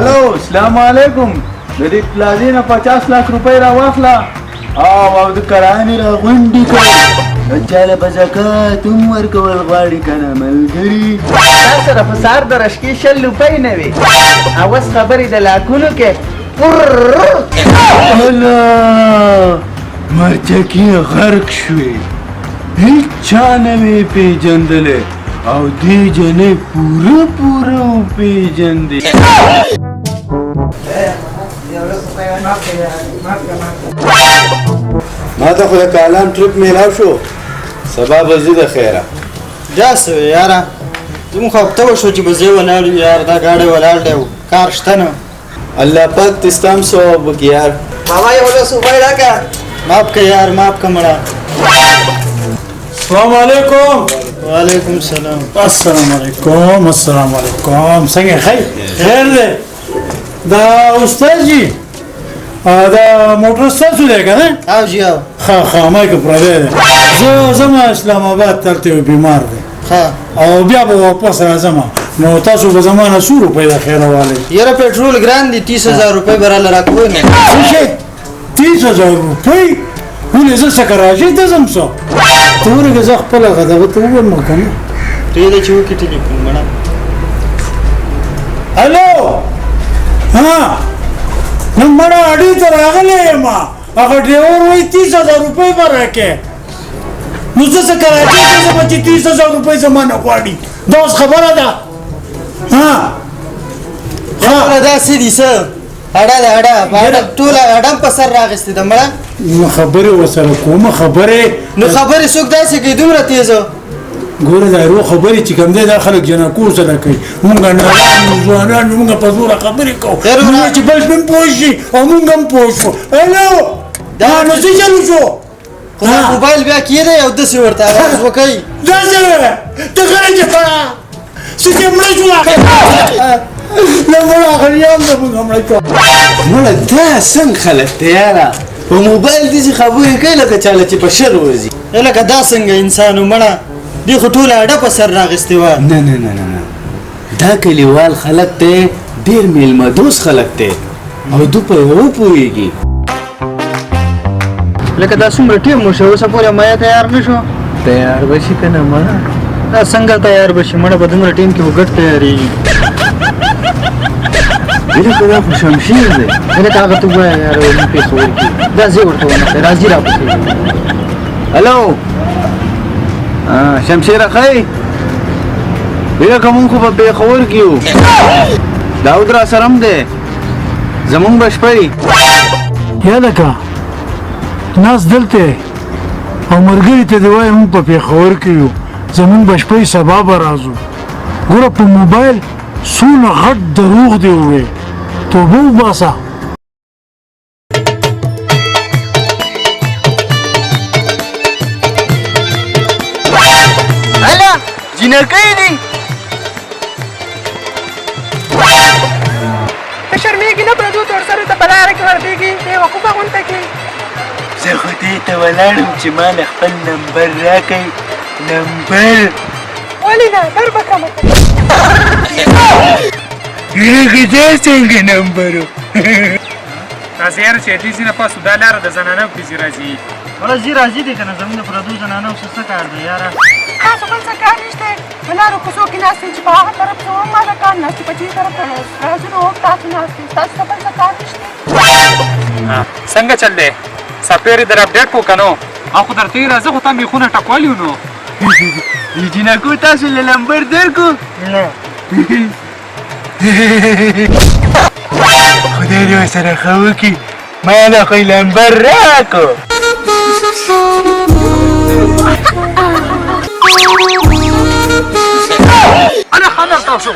الو اسلام علیکم، د دې پلازې نه 50 لاک روپۍ راواخله او د کرایې راغونډې کړه. چا له به زکات هم ورکول غواړي که نه ملګري؟ تا سره خو سهار د رشکې 20 روپۍ نه وې، او اوس خبرې د لاکونو کې. الله، مرچکې غرق شوې، هیچا نه وې پېژندلی او دې جنۍ پوره پوره وپېژندې. ما ته خو د کالام ټریپ میلاو شو، سبا به ځو د خیره. دا څه وې یاره، زموږ خو هفته وشوه چې به ځای ولاړ یو یار، دا ګاډی ولاړ دی، کار شته نه. الله پاک دې ستا هم ثواب وکړي یار. بابا یو لس روپۍ راکړه. معاف که یار، معاف که مړه. السلام علیکم. وعلیکم السلام. السلام علیکم. السلام علیکم، څنګه خیر؟ خیر دی. دا استاد جی، دا موټر ستاسو دی که نه؟ او جی او. ښه ښه، ما کې پردی دی. زه ځم اسلام آباد ته، هلته یو بیمار دی. ښه. او بیا به واپس راځم، نو تاسو به زما نه څو روپۍ د خیره والئ؟ یاره پټرول ګران دی، 30,000 روپۍ به راله راکوئ. نو څه شی 30,000 روپۍ؟ ولې زه څه کراچۍ ته ځم؟ څه ته ورګه، زه خپله هغه دغه ته ووایم که نه. پرېږده چې وکړي ټلیفون مړه. الو، ها نو مړه اډې ته راغلی یم، هغه ډریور وایي 30,000 روپۍ به راکړې. نو زه څه کراچۍ ته ځم چې 30,000 روپۍ زما نه غواړي؟ دا اوس خبره ده؟ ها یاره دا څه دي؟ څه اډه ده؟ اډه په اډه ټوله اډه په سر راغستې ده مړه. نو خبرې ورسره کومه خبرې. نو خبرې څوک داسې کوي دومره تېز؟ ګوره دا رو خبرې چې کوم دی، دا خلک جنکو سره کوي، مونږ نران یو، ځوانان یو، مونږ په زوره خبرې کوو، مونږ چې بل هم پوه شي او مونږ هم پوه شو. الو، دا نو څه چل شو؟ خو دا موبایل بیا کېدی او داسې ورته اواز وکړئ. داسې ته غلی چې کړه څه چې مړه شو، له مړه غلیان ده، مونږ مړه شو. مړه دا څنګه خلک دی یاره، په موبایل داسې خبرې کوي لکه چا له چې په شر ورځي. لکه دا څنګه انسان و مړه، دې خو ټوله اډه په سر راغستې وه. نه نه نه نه نه، دا کلیوال خلک دی، ډېر مېلمه دوست خلک دی او دوی په یوه پوهېږي. لکه دا څومره ټیم وشو، اوسه پورې میا تیار نه شو؟ تیار به شي که نه مړه؟ دا څنګه تیار به شي مړه، په دومره ټیم کې خو ګډ تیارېږي. لکه دا خو شمشیر دی. لکه هغه ته ووایه یاره موږ پېښور کې، دا زه ورته ونه کړې، راځي راپسې. الو شمشیره ښه یې؟ لکه مونږ خو په پېښور کې یو، داود را سره هم دی، زمونږ به شپه وي. یا لکه ناست دلته او ملګري ته دې وایي مونږ په پېښور کې یو، زمونږ به شپه وي، سبا به راځو. ګوره په موبایل څونه غټ دروغ دې وویل، توبه وباسه. هله جینکۍ دي، ته شرمېږي نه پردو تورسرو ته په لاره کې ورپېږي بېوقوفه غونته کې؟ زه خو دې ته ولاړم چې ما له خپل نمبر راکړئ، نمبر. ولې نه، در به کړم. لکه دا څنګه نمبر و؟ تاسې یاره چې دې ځای نه پاسو دا لاره د زنانو پرې ځي راځي. مړه ځي راځي دي که نه، زموږ د پردو زنانو څه څه کار دی یاره؟ تاسو بل څه کار نشته، په لارو کوڅو کې ناست یئ چې په هغه طرف ته هم هلکان ناست دي، په دې طرف ته راځي نو هم تاسو ناست یئ، ستاسو ته بل څه کار نشته. څنګه چل دی؟ سپېرې در اپډېټ کړو که نو؟ او خو درته یې راځه، خو تا میخونه ټکوالي نو. جینکو تاسو له نمبر درکو؟ نه. خدای دې ورسره ښه وکړي، ما له خو یې نمبر راکړو. انا خان درته شو.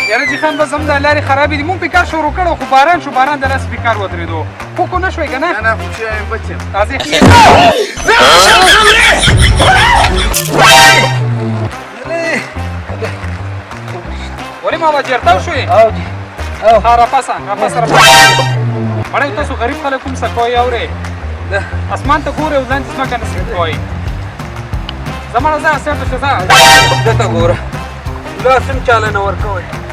یاره جي خان، بس هم دا لارې خرابې دي، مونږ په کار شروع کړو خو باران شو، باران د لاس په کار ودرېدو. خو کو نه شوې که نه؟ نه، خو چې بچ یم. راځئ. ولې ماما چېرته شوې؟ ها راپاسه راپاسه راپاسه. مړی تاسو غریب خلک کوم څه کوئ اورئ، اسمان ته ګورئ او ځان ځمکه نه سپین کوئ. زما ځه سیټ شه، ځه دته ګوره. لاس هم چاله نه ورکوئ.